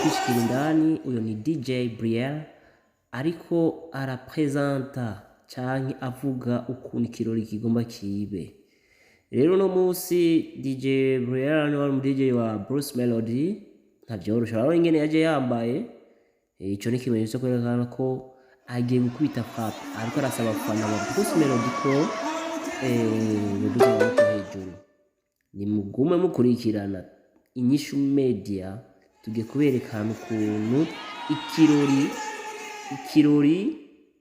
Kwishikira indani, uyo ni DJ Briel ariko arapresenta canke avuga ukuntu ikirori kigomba kibe. Rero uno munsi DJ Briel ni wari umu DJ wa Bruce Melody, ntavyoroshe. Urabona ingene yaje yambaye. Ico ni ikimenyetso kwerekana ko agiye gukubita frappe, ariko arasaba abafana ba Bruce Melody ko boduza amaboko hejuru. Nimugume mukurikirana Inyishu Media, tugiye kuberekana ukuntu ikirori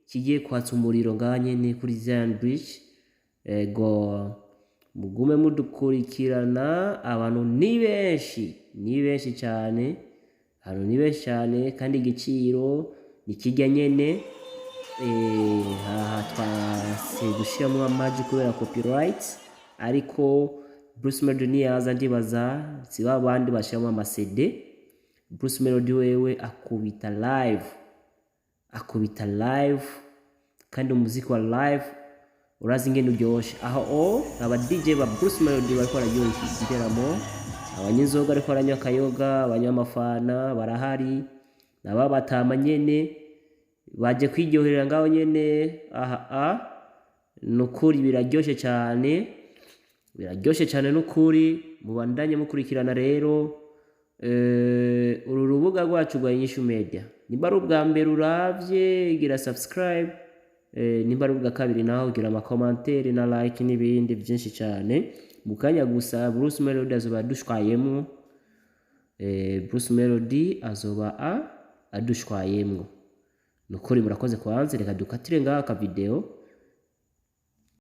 kigiye kwatsa umuriro ngaha nyene kuri Zion Bridge. Ego, mugume mudukurikirana. Abantu ni benshi, ni benshi cyane, abantu ni benshi cyane, kandi igiciro ni kirya nyene. Aha twase gushiramwo amaji kubera copyright, ariko Bruce Melody niyaza, ndibaza si ba bandi bashiramwo ama CD. Bruce Melody wewe akubita live, akubita live, kandi umuziki wa live urazi ingene uryoshe. Aho o aba DJ ba Bruce Melody bariko bararyoshya igiteramo, abanywa inzoga ariko baranywa akayoga, abanywa amafana barahari, naba batama nyene baje kwiryoherera ngaho nyene. Aha a nukuri biraryoshe cyane, biraryoshe cyane nukuri. Mubandanye mukurikirana rero uru rubuga rwacu rwa Inyishu Media. Nimba ari ubwa mbere uravye, gira subscribe. Nimba ari ubwa kabiri naho, gira ama commentaire na like n'ibindi byinshi cyane. Mu kanya gusa Bruce Melody azoba adushwayemwo. Bruce Melody azoba adushwayemwo nukuri. Murakoze. Kwanze reka dukatire ngaha aka video.